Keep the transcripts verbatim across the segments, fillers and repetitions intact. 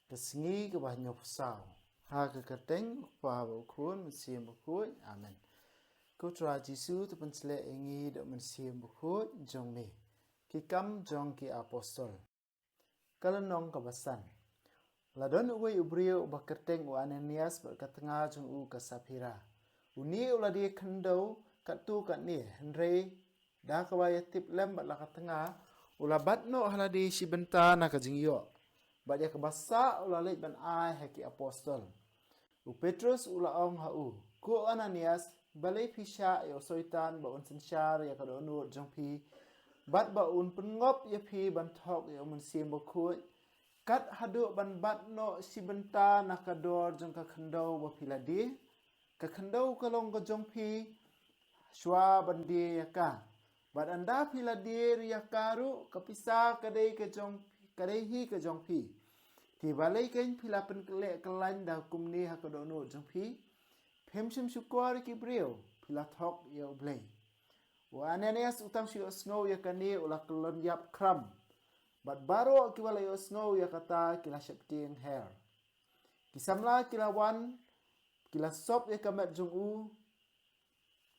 Ka sngi kaba hynñiewphew saw. Ha ka kyrteng u Kpa bad u Khun Mynsiem Bakhuid. Amen. Ko Trai Jisu, to pynshlur ïa ngi da u Mynsiem Bakhuid jong me. Ki Kam jong ki Apostol. Ka lynnong kaba san. La don uwei u briew uba kyrteng u Ananias bad ka tnga jong u ka Saphira. Une u la die khyndew katto katne, hynrei da kaba ïatip lem bad la ka tnga, u la bat noh ha lade shi bynta na ka jingïoh. Bad ïa kaba sah u la leit ban ai ha ki apostol. U Petrus u la ong ha u, Ko Ananias, balei phi shah ïa u Soitan ba un synshar ïa ka dohnud jong phi, bad ba un pynngop ïa phi ban thok ïa u Mynsiem Bakhuid, kat haduh ban bat noh shi bynta na ka dor jong ka khyndew ba phi la die? Ka khyndew ka long ka jong phi shuwa ban die ïa ka. Bad ynda phi la die ïa ka ruh, ka pisa ka dei ka jong, ka dei hi ka jong phi. Te balei kein phi la pynkylleh kyllaiñ da kumne ha ka dohnud jong phi? Phim shym shukor ïa ki briew, phi la thok ïa U Blei. U Ananias u tang shu ïohsngew ïa kane u la kyllon ïap khram. Bad baroh kiba la ïohsngew ïa kata ki la sheptieng her. Ki samla ki la wan, ki la sop ïa ka met jong u,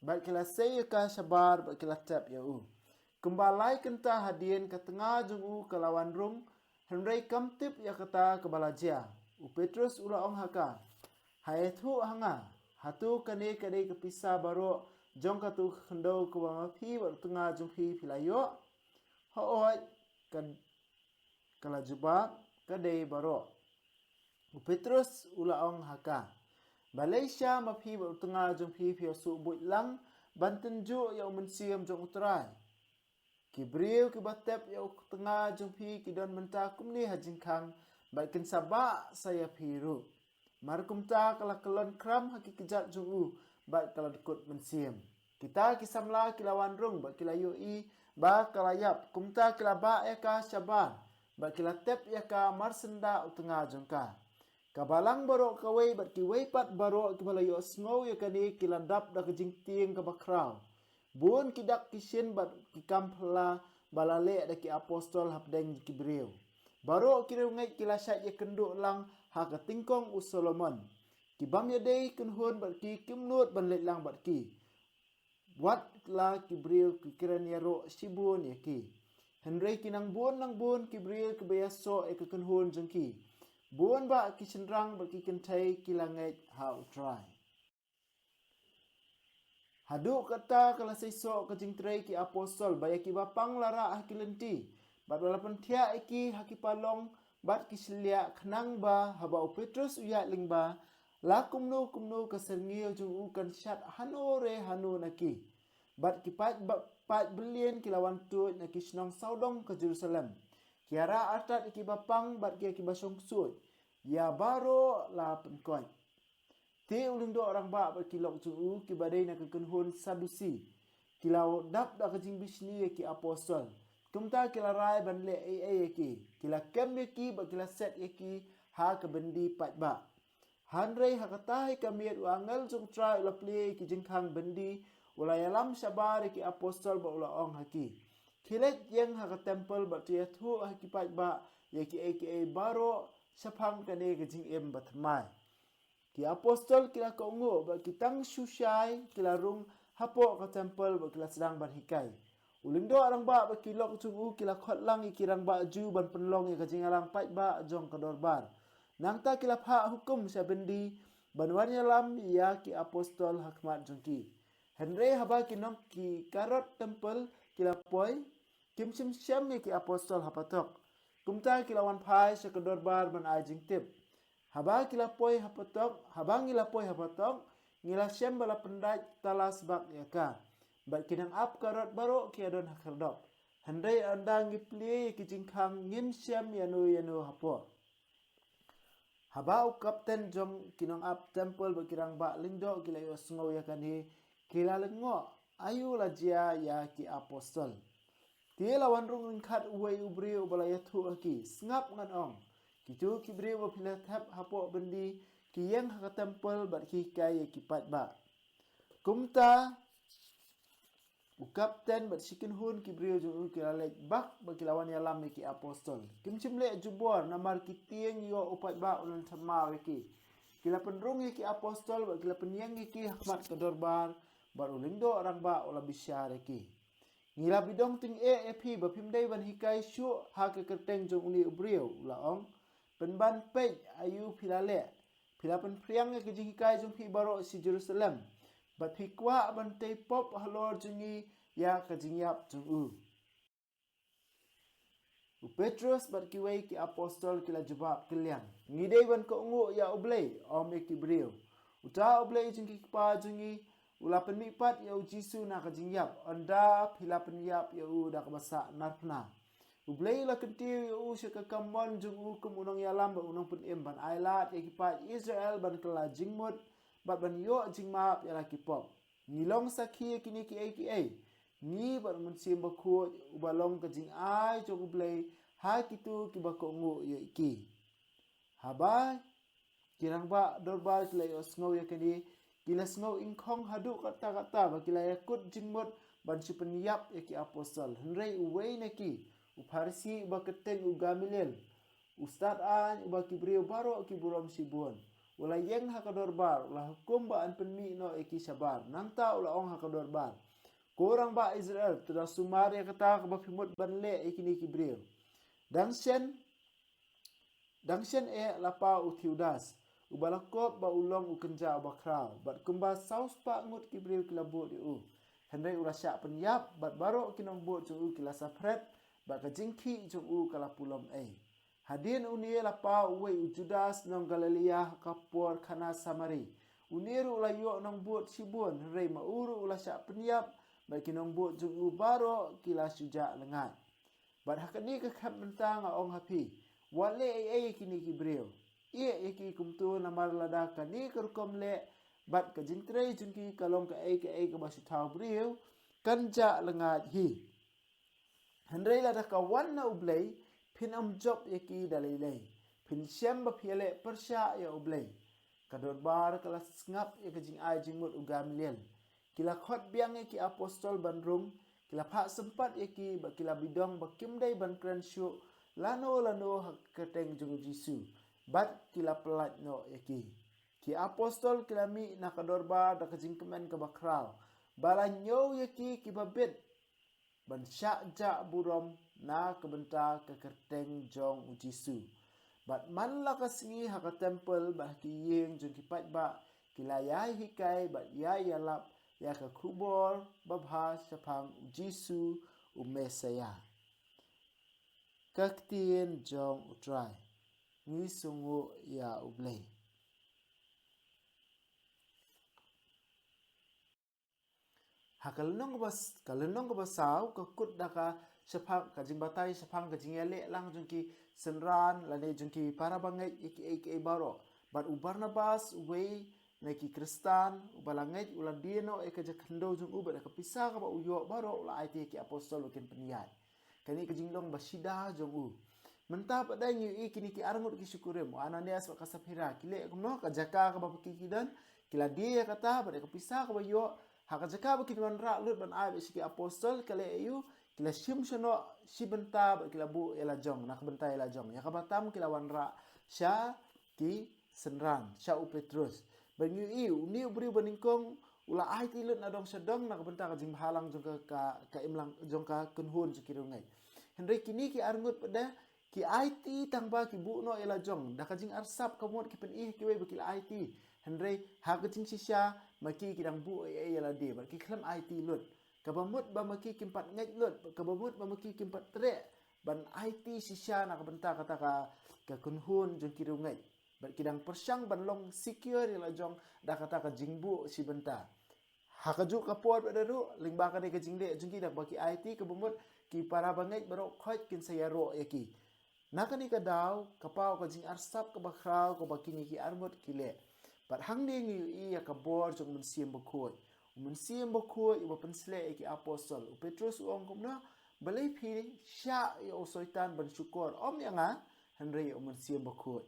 bad ki la sei ïa ka shabar, bad ki la tep ïa u. Kumba lai kynta hadien ka tnga jong u ka la wan rung, hynrei kam tip ïa kata kaba la jia. U Petrus u la ong ha ka, Ha ïathuh ha nga, hato kane ka dei ka pisa baroh jong kato ka khyndew kaba ma phi bad u tnga jong phi phi la ïoh? Hooid, ka, ka la jubab, ka dei baroh. U Petrus u la ong ha ka, Balei sha ma phi bad u tnga jong phi phi ïohsngew buit lang ban tynjuh ïa u Mynsiem jong U Trai? Ki briew kiba tep ïa u tnga jong phi ki don mynta kumne ha jingkhang, bad kin sa bah sa ïa phi ruh. Mar kumta ka la kyllon khram ha ki kjat jong u, bad ka la dkut mynsiem. Kita ki samla ki la wan rung, bad ki la ïohi ba ka la ïap, kumta ki la bah ïa ka shabar, bad ki la tep ïa ka mar syndah u tnga jong ka. Ka balang baroh kawei bad kiwei pat baroh kiba la ïohsngew ïa kane ki la dap da ka jingtieng kaba khraw. Bun ki dak ki shin bad ki kam phylla ba la leh da ki apostol hapdeng ki briew. Baroh ki riewngeit ki la shait ïakynduh lang ha ka tyngkong u Solomon. Ki bym ïadei kynhun bad ki kim nud ban leit lang bad ki. Wat la ki briew ki kren ïaroh shibun ïa ki. Hynrei ki nang bun nang bun ki briew kiba ïasoh ïa ka kynhun jong ki. Bun bah ki shynrang bad ki kynthei ki la ngeit ha U Trai. Haduh katta ka la seisoh ka jingtrei ki apostol, ba ïa kiba pang la rah ha ki lynti, bad ba la pynthiah ïa ki ha ki palong bad ki shylliah, khnang ba haba u Petrus u ïaid lyngba, la kumno kumno ka syrngiew jong u kan shat hano re hano na ki. Bad ki paid ba, paid byllieng ki la wan tuid na ki shnong sawdong ka Jerusalem. Ki ïarah artat ïa kiba pang bad ïa kiba shongksuid. Ïa baroh la pynkoit. Te u lyngdoh rangbah bad ki lok jong u kiba dei na ka kynhun Sadusi, ki la dap da ka jingbishni ïa ki apostol. Kumta ki la rai ban leh ei ei ïa ki. Ki la kem ïa ki bad ki la set ïa ki ha ka byndi paidbah. Hynrei ha kata hi ka miet u angel jong U Trai u la plie ïa ki jingkhang byndi, u la ïalam shabar ïa ki apostol bad u la ong ha ki, Khie leit ïeng ha ka templ bad to ïathuh ha ki paidbah ïa kiei kiei baroh shaphang kane ka jingim bathymmai. Ki apostol ki la kohnguh bad ki tang shu shai ki la rung hapoh ka templ bad ki la sdang ban hikai. U lyngdoh rangbah bad ki lok jong u ki la khot lang ïa ki rangbah Jiw ban pynlong ïa ka jingïalang paidbah jong ka dorbar. Nangta ki la phah hukum sha byndi ban wan ïalam ïa ki apostol ha khmat jong ki. Hynrei haba ki nong ki karod templ ki la poi, kim shym shem ïa ki apostol ha patok. Kumta ki la wan phai sha ka dorbar ban ai jingtip. Haba ki la poi ha patok, haba ngi la poi ha patok, ngi la shem ba la pyndait tala sbak ïa ka. Bad ki nang ap karod baroh ki ïadon ha khyrdop. Hynrei ynda ngi plie ïa ki jingkhang ngim shem ïano ïano hapoh. Haba u kapten jong ki nong ap templ bad ki rangbah lyngdoh ki la ïohsngew ïa kane, ki la lyngngoh aïu la jia ïa ki apostol. Te la wan rung ryngkat uwei u briew uba la ïathuh ha ki, Sngap ngan ong, kito ki briew ba phi la thep hapoh byndi ki ïeng ha ka templ bad ki hikai ïa ki paidbah. Kumta U kapten bad shi kynhun ki briew jong u ki la leit bak bad ki la wan ïalam ïa ki apostol. Kim shym leh jubor namar ki tieng ïoh u paidbah u nang thymmai ïa ki. Ki la pynrung ïa ki apostol bad ki la pynïeng ïa ki ha khmat ka dorbar bad u lyngdoh rangbah u la bishar ïa ki. Ngi la bidong tyngeh ïa phi ba phim dei ban hikai shuh ha ka kyrteng jong une u briew, u la ong. Pynban peit aïu phi la leh. Phi la pynphriang ïa ka jinghikai jong phi baroh sha Jerusalem. Bad phi kwah ban tei pop halor jong ngi ïa ka jingïap jong u. U Petrus bad kiwei ki apostol ki la jubab kylliang. Ngi dei ban kohnguh ïa U Blei, ym ïa ki briew. Uta U Blei jong ki kpa jong ngi, u la pynmihpat ïa u Jisu na ka jingïap, ynda phi la pynïap ïa u da kaba sah narphna. U Blei u la kyntiew ïa u sha ka kamon jong u kum u nongïalam bad u nongpynim ban ailad ïa ki paid Israel ban kylla jingmut, bad ban ïoh jingmap ïa la ki pop. Ngi long sakhi ïa kine kiei kiei. Ngi bad u Mynsiem Bakhuid uba long ka jingai jong U Blei ha kito kiba kohnguh ïa ki. Haba ki rangbah dorbar ki la ïohsngew ïa kane, ki la sngew ingkhong haduh katta katta bad ki la ïakut jingmut ban shu pynïap ïa ki apostol. Hynrei uwei na ki, u Pharisi uba kyrteng u Gamaliel, u stad aiñ uba ki briew baroh ki burom shibun, u la ïeng ha ka dorbar, u la hukum ba yn pynmih noh ïa ki shabar. Nangta u la ong ha ka dorbar, Ko rangbah Israel, to da sumar ïa kata kaba phi mut ban leh ïa kine ki briew. Dang shen, dang shen eh la paw u Theudas, uba la kop ba u long u kynja uba khraw, bad kumba saw spah ngut ki briew ki la bud ïa u. Hynrei u la shah pynïap, bad baroh ki nongbud jong u ki la saphret, bad ka jingkhih jong u ka la pulom ei. Hadien une la paw uwei u Judas nong Galilea ha ka por Kana Samari. Une ruh u la ïoh nongbud shibun, hynrei ma u ruh u la shah pynïap, bad ki nongbud jong u baroh ki la shu jah lyngngait. Bad ha kane ka khep mynta nga ong ha phi, wat leh ei ei ïa kine ki briew. Ïeh ïa ki kumto namar lada kane ka rukom leh, bad ka jingtrei jong ki ka long kaei kaei kaba shu thaw briew, kan jah lyngngait hi. Hynrei lada ka wan na U Blei, phin ym jop ïa ki da lei lei. Phin shem ba phi ïaleh pyrshah ïa U Blei. Ka dorbar ka la sngap ïa ka jingai jingmut u Gamaliel. Ki la khot biang ïa ki apostol ban rung, ki la phah sympat ïa ki, bad ki la bidong ba kim dei ban kren shuh lano lano ha ka kyrteng jong u Jisu. Bad ki la pyllait noh ïa ki. Ki apostol ki la mih na ka dorbar da ka jingkmen kaba khraw, ba la ñiew ïa ki kiba bit ban shah jah burom na ka bynta ka kyrteng jong u Jisu. Bad man la ka sngi ha ka templ bad ha ki ïing jong ki paidbah, ki la ïai hikai bad ïai ïalap ïa ka khubor babha shaphang u Jisu u Messaïah. Ka ktien jong U Trai. Ngi sngewnguh ïa U Blei. Ha ka lynnong kaba s-, ka lynnong kaba saw, ka kut da ka shaphang, ka jingbatai shaphang ka jingïaleh lang jong ki synran, lane jong ki para bangeit ïa kiei kiei baroh. Bad u Barnabas, uwei na ki Khristan, uba la ngeit, u la die noh ïa ka jakhyndew jong u, bad da ka pisa kaba u ïoh baroh, u la aiti ïa ki apostol ba kin pynïaid. Kane ka jinglong ba shida jong u. Mynta pat da ngi ïohi kine ki arngut ki shikurim, u Ananias bad ka Saphira, ki leh kumno, ka jaka kaba phi ki don, ki la die ïa kata, bad ïa ka pisa kaba ïoh, ha ka jaka ba kin wanrah lut ban ai bad sha ki apostol, ka leh aïu, ki la shim shano, shi bynta bad ki la buh ïa la jong, na ka bynta ïa la jong. Ïa kaba tam ki la wanrah sha ki synran, sha u Petrus. Bad ngi ïohi, une u briew ba nyngkong, u la aiti lut na dong sha dong, na ka bynta ka jingbhalang jong ka, ka, ka imlang, jong ka kynhun jong ki riewngeit. Hynrei kine ki arngut pat da, ki aiti tang ba ki buh noh ïa la jong, da ka jingarsap ka mut ki pyni ha kiwei ba ki la aiti. Hynrei ha ka jingshisha, ma ki ki dang buh ei ei ïa lade, bad ki khlem aiti lut. Kaba mut ba ma ki kim pat ngeit lut, kaba mut ba ma ki kim pat treh, ban aiti shisha na ka bynta kata ka, ka kynhun jong ki riewngeit. Bad ki dang pyrshang ban long secure ïa la jong da kata ka jingbuh shi bynta. Ha kajuh ka por pat da ruh, lyngba kane ka jingleh jong ki da kaba ki aiti kaba mut ki para bangeit baroh khoit kin sa ïaroh ïa ki. Na kane ka daw, ka paw ka jingarsap kaba khraw kaba kine ki arngut ki leh. Bad hangne ngi ïohi ïa ka bor jong u Mynsiem Bakhuid. U Mynsiem Bakhuid uba pynsleh ïa ki apostol. U Petrus u ong kumno, balei phi shah ïa u Soitan ban shukor, ym ïa nga, hynrei ïa u Mynsiem Bakhuid.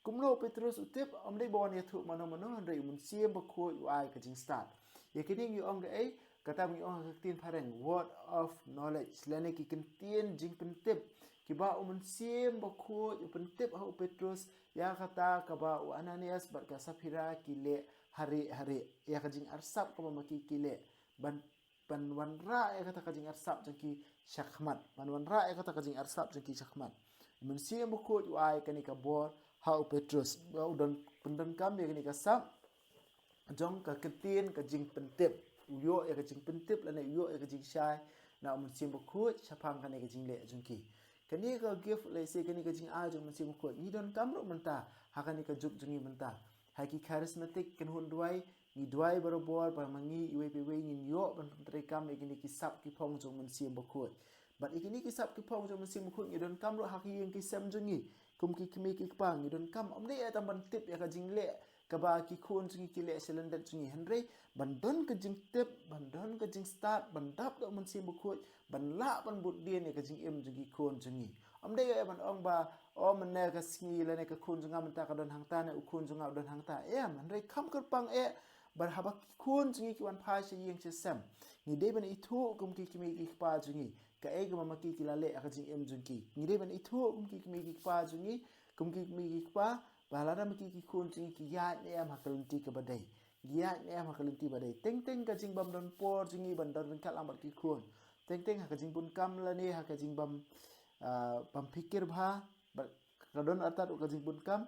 Kumno u Petrus u tip, ym dei ba wan ïathuh mano mano, hynrei u Mynsiem Bakhuid u ai ka jingstad. Ïa kine ngi ong kaei, Kata ba ngi ong ha ka ktien phareng, word of knowledge, lane ki kyntien jingpyntip, kiba u Mynsiem Bakhuid u pyntip ha u Petrus, ïa kata kaba u Ananias bad ka Saphira ki leh ha rieh ha rieh, ïa ka jingarsap kaba ma ki ki leh, ban, ban wanrah ïa kata ka jingarsap jong ki shakhmat, ban wanrah ïa kata ka jingarsap jong ki shakhmat. U Mynsiem Bakhuid u ai kane ka bor ha u Petrus, ba u don pyndonkam ïa kane ka sap jong ka kyntien ka jingpyntip. U ïoh ïa ka jingpyntip lane u ïoh ïa ka jingshai na u Mynsiem Bakhuid shaphang kane ka jingleh jong ki. Kane ka gift lane kane ka jingai jong u Mynsiem Bakhuid ngi donkam ruh mynta ha kane ka juk jong ngi mynta. Ha ki charismatic kynhun duwai, ngi duwai barabor ba ma ngi iwei pa iwei ngin ïoh ban pyntreikam ïa kine ki sap ki phong jong u Mynsiem Bakhuid. Bad ïa kine ki sap ki phong jong u Mynsiem Bakhuid ngi donkam ruh ha ki ïing ki sem jong ngi. Kum ki kmie ki kpa ngi donkam, ym dei tang ban tip ïa ka jingleh kaba ki khun jong ngi ki leh sha lyndet jong ngi, hynrei ban don ka jingtip, ban don ka jingstad, ban dap da u Mynsiem Bakhuid, ban lah ban bud dien ïa ka jingim jong ki khun jong ngi. Ym dei ïa ban ong ba, o mynne ka sngi lane ka khun jong nga mynta ka don hangta ne u khun jong nga u don hangta. Em, hynrei kham kyrpang eh ba haba ki khun jong ngi ki wan phai sha ïing sha sem, ngi dei ban ithuh kum ki kmie ki kpa jong ngi kaei kaba ma ki ki la leh ha ka jingim jong ki. Ngi dei ban ithuh kum ki kmie ki kpa jong ngi, kum ki kmie ki kpa, ba lada ma ki ki khun jong ngi ki ïaid ne em ha ka lynti kaba dei, ki ïaid ne em ha ka lynti ba dei. Teng teng ka jingbym don por jong ngi ban don ryngkat lang bad ki khun, teng teng ha ka jingbun kam lane ha ka jingbym, ah, bym phikir bha, bad ka don artat ruh ka jingbun kam,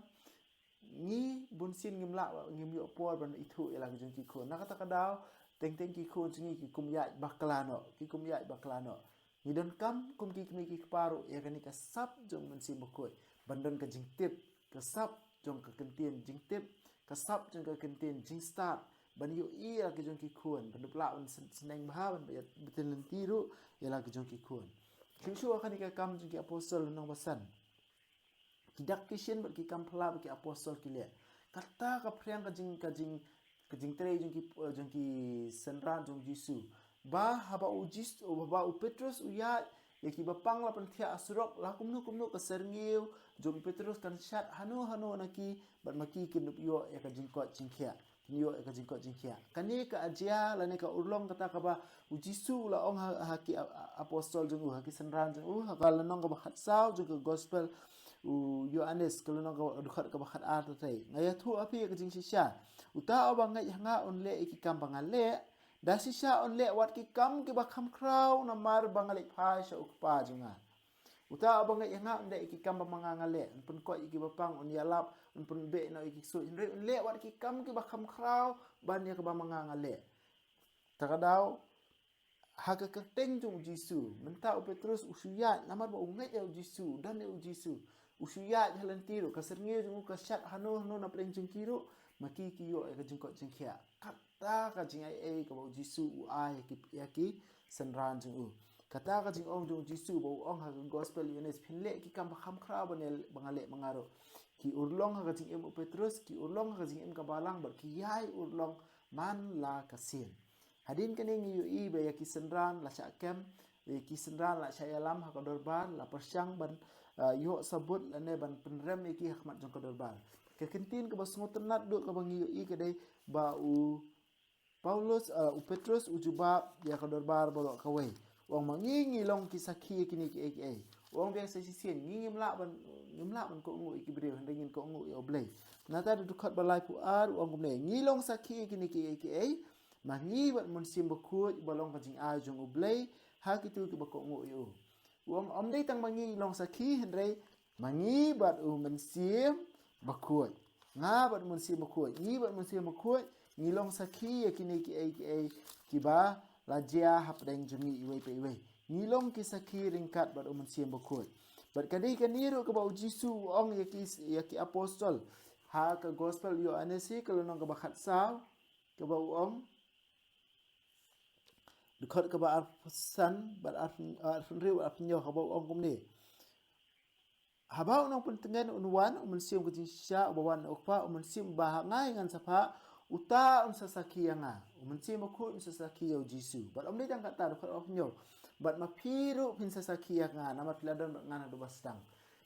ngi bunsien ngim lah, ngim ïoh por ban ithuh ïa la ki jong ki khun. Na kata ka daw, teng teng ki khun jong ngi ki kum ïaid bakla noh, ki kum ïaid bakla noh. Ngi donkam kum ki kmie ki kpa ruh ïa kane ka sap jong u Mynsiem Bakhuid, ban don ka jingtip, ka sap jong ka kyntien jingtip, ka sap jong ka kyntien jingstad, ban ïohi ïa la ki jong ki khun, ban dup lah ban syn-, sneng bha, ban ïa bteng lynti ruh ïa la ki jong ki khun. Shuh shuh ha kane ka Kam jong ki Apostol lynnong ba san. Ki dak ki shin bad ki kam phylla ba ki apostol ki leh. Kata ka phriang ka jing, ka jing, ka jingtrei jong ki, jong ki synran jong u Jisu. Ba haba u Jisu, haba u Petrus u ïaid, ïa kiba pang la pynthiah ha surok, la kumno kumno ka syrngiew jong u Petrus kan shat hano hano na ki, bad ma ki kin ïoh ïa ka jingkoit jingkhiah. Kin ïoh ïa ka jingkoit jingkhiah. Kane ka jia lane ka urlong kata kaba u Jisu u la ong ha, ha ki a-, a-, apostol jong u, ha ki synran jong u, ha ka lynnong kaba khatsaw jong ka gospel u Ïoannis, ka lynnong kaba, dkhot kaba khatar, te nga ïathuh ha phi ïa ka jingshisha. Uta uba ngeit ha nga un leh ïa ki kam ba nga leh. Da shisha un leh wat ki kam kiba kham khraw namar ba nga leit phai sha u Kpa jong nga. Uta uba ngeit ha nga un leh ïa ki kam ba ma nga nga leh, un pynkoit ïa kiba pang, un ïalap, un pynbeh noh ïa ki ksuid. Hynrei un leh wat ki kam kiba kham khraw ban ïa kaba ma nga nga leh. Ta ka daw, ha ka kyrteng jong u Jisu, mynta u Petrus u shu ïaid namar ba u ngeit ïa u Jisu, u don ïa u Jisu. U shu ïaid ha lynti ruh, ka syrngiew jong u ka shat hano hano na pdeng jong ki ruh, ma ki ki ïoh ïa ka jingkoit jingkhiah. Kata ka jingai ei kaba u Jisu u ai ïa ki, ïa ki synran jong u. Kata ka jingong jong u Jisu ba u ong ha ka gospel Ïoannis, phin leh ki kam ba kham khraw ban ïa, ba nga leh ma nga ruh. Ki urlong ha ka jingim u Petrus, ki urlong ha ka jingim ka balang, bad ki ïai urlong man la ka sien. Hadien kane ngi ïohi ba ïa ki synran la shah kem, ïa ki synran la shah ïalam ha ka dorbar, la pyrshang ban, ah, ïoh sabut lane ban pynrem ïa ki ha khmat jong ka dorbar. Ka kyntien kaba sngewtynnat duh kaba ngi ïohi ka dei ba u Paulus, ah, u Petrus u jubab ïa ka dorbar baroh kawei. U ong ma ngi ngi long ki sakhi ïa kine kiei kiei. U ong biang sa shisien, ngi ngim lah ban, ngim lah ban kohnguh ïa ki briew, hynrei ngin kohnguh ïa u Blei. Nangta da dkhot ba laiphew ar u ong kumne, ngi long sakhi ïa kine kiei kiei. Ma ngi bad Mynsiem Bakhuid ba long ka jingai jong u Blei ha kito kiba kohnguh ïa u. U ong ym dei tang ma ngi long sakhi, hynrei ma ngi bad u Mynsiem Bakhuid. Nga bad u Mynsiem Bakhuid, ngi bad u Mynsiem Bakhuid ngi long sakhi ïa kine kiei kiei kiba la jia hapdeng jong ngi iwei pa iwei. Ngi long ki sakhi ryngkat bad u Mynsiem Bakhuid. Bad ka dei kane ruh kaba u Jisu u ong ïa ki, ïa ki apostol ha ka gospel Ïoannis hi, ka lynnong kaba khatsaw, kaba u ong, dkhot kaba arphew san bad arphew, arphew hynriew bad arphew hynñiew, kaba u ong kumne. Haba u nongpyntngen un wan, u Mynsiem ka jingshisha uba wan na u Kpa, u Mynsiem uba ha nga ngan sa phah, uta un sa sakhi ïa nga. U Mynsiem Bakhuid un sa sakhi ïa u Jisu. Bad ym dei tang kata, dkhot arphew hynñiew, bad ma phi ruh phin sa sakhi ïa nga namar phi la don bad nga naduh ba sdang.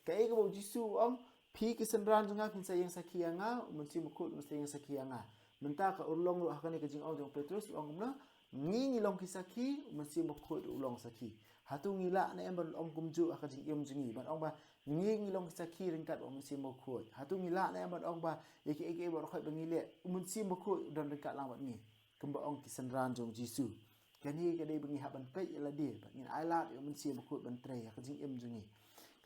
Kaei kaba u Jisu u ong, phi ki synran jong nga phin sa ïeng sakhi ïa nga, u Mynsiem Bakhuid un sa ïeng sakhi ïa nga. Mynta ka urlong ruh ha kane ka jingong jong u Petrus u ong kumno, ngi ngi long ki sakhi, u Mynsiem Bakhuid u long sakhi. Hato ngi lah ne em ban ong kumjuh ha ka jingim jong ngi, ban ong ba ngi ngi long ki sakhi ryngkat bad u Mynsiem Bakhuid? Hato ngi lah ne em ban ong ba ïa kiei kiei baroh khoit ba ngi leh, u Mynsiem Bakhuid u don ryngkat lang bad ngi, kumba ong ki synran jong u Jisu? Kane ka dei ba ngi hap ban peit ïa lade, ba ngin ailad ïa u Mynsiem Bakhuid ban trei ha ka jingim jong ngi.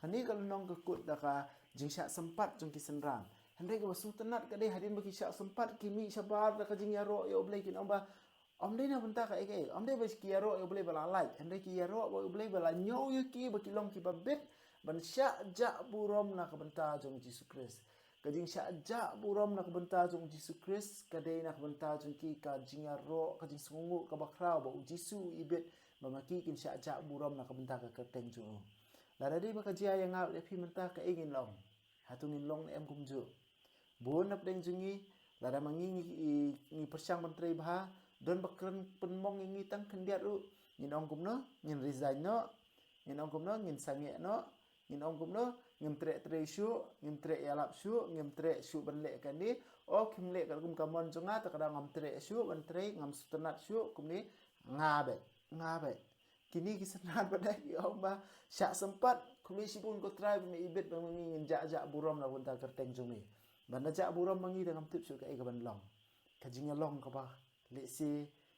Kane ka lynnong ka kut da ka jingshah sympat jong ki synran. Hynrei kaba sngewtynnat ka dei, hadien ba ki shah sympat, ki mih shabar da ka jingïaroh ïa U Blei, kin ong ba ym dei na bynta kaei kaei, ym dei ba ki ïaroh ïa U Blei ba la lait, hynrei ki ïaroh ba U Blei ba la ñiew ïa ki ba ki long kiba bit ban shah jah burom na ka bynta jong u Jisu Khrist. Ka jingshah jah burom na ka bynta jong u Jisu Khrist ka dei na ka bynta jong ki, ka jingïaroh, ka jingsngewnguh kaba khraw ba u Jisu u ibit, ba ma ki kin shah jah burom na ka bynta ka kyrteng jong u. Lada dei ba ka jia ïa nga bad ïa phi mynta, kaei ngin long? Hato ngin long ne em kumjuh? Bun na pdeng jong ngi, lada ma ngi ngi, ngi pyrshang ban trei bha, don ba kren pynmong ïa ngi tang khyndiat ruh, ngin ong kumno? Ngin resign noh. Ngin ong kumno? Ngin sangeh noh. Ngin ong kumno? Ngim treh trei shuh, ngim treh ïalap shuh, ngim treh shuh ban leh kane. O, kim leh katkum ka mon jong nga, te ka daw ngam treh shuh ban trei, ngam sngewtynnat shuh kumne. Nga beit, nga beit. Kine ki synran ba dei ki ong ba shah sympat, khublei shibun ko Trai ba me ibit ba ma ngi ngin jah jah burom na ka bynta ka kyrteng jong me. Ban da jah burom ma ngi te ngam tip shuh kaei kaban long. Ka jingïalong kaba lehse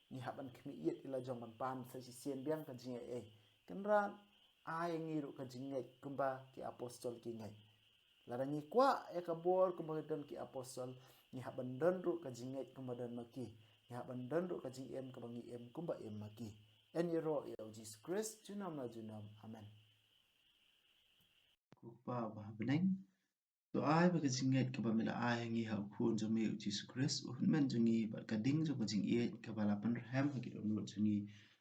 ngi hap ban khmih ïit ïa la jong ban pan sa shisien biang ka jingaiei. Kynrad, ai ïa ngi ruh ka jingngeit kumba ki apostol ki ngeit. Lada ngi kwah ïa ka bor kumba ki don ki apostol, ngi hap ban don ruh ka jingngeit kumba don ma ki. Ngi hap ban don ruh ka jingim kaba ngi im kumba im ma ki. Yn ïaroh ïa u Jisu Khrist junom la junom. Amen. Ko Kpa uba ha bneng, to ai ba ka jingngeit kaba me la ai ha ngi ha u Khun jong me u Jisu Khrist, u hynmen jong ngi, bad ka ding jong ka jingïeit kaba la pynrhem ha ki dohnud jong ngi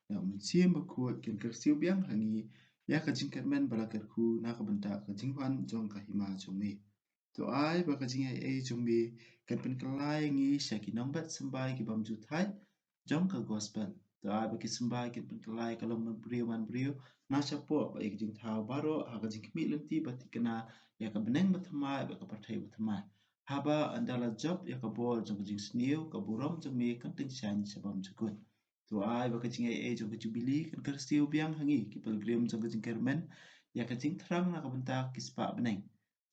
na u Mynsiem Bakhuid, kin kyrsiew biang ha ngi ïa ka jingkyrmen ba la kyrkhu na ka bynta ka jingwan jong ka hima jong me. To ai ba ka jingaiei jong me kan pynkylla ïa ngi sha ki nongbet symbai ki bym ju thait jong ka gospel. To ai ba ki symbai kin pynkylla ïa ka long man briew man briew na shapoh, bad ïa ki jingthaw baroh ha ka jingkhmih lynti ba thikna ïa ka bneng bathymmai bad ka pyrthei bathymmai. Haba ynda la jop ïa ka bor jong ka jingsniew, ka burom jong me kan tyngshaiñ sha bymjukut. To ai ba ka jingaiei jong ka Jubili kan kyrsiew biang ha ngi ki pilgrim jong ka jingkyrmen ïa ka jingthrang na ka bynta ki spah bneng.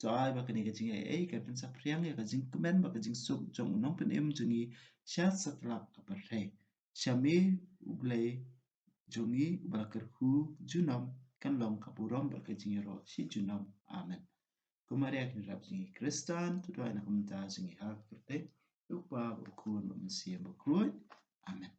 To ai ba kane ka jingaiei kan pynsaphriang ïa ka jingkmen bad ka jingsuk jong u Nongpynim jong ngi sha satlak ka pyrthei. Sha me U Blei jong ngi uba la kyrkhu junom kan long ka burom bad ka jingïaroh shi junom. Amen. Ko Maria ka nongrep jong ngi Khristan, to duwai na ka bynta jong ngi ha ka kyrteng U Kpa, U Khun, U Mynsiem Bakhuid. Amen.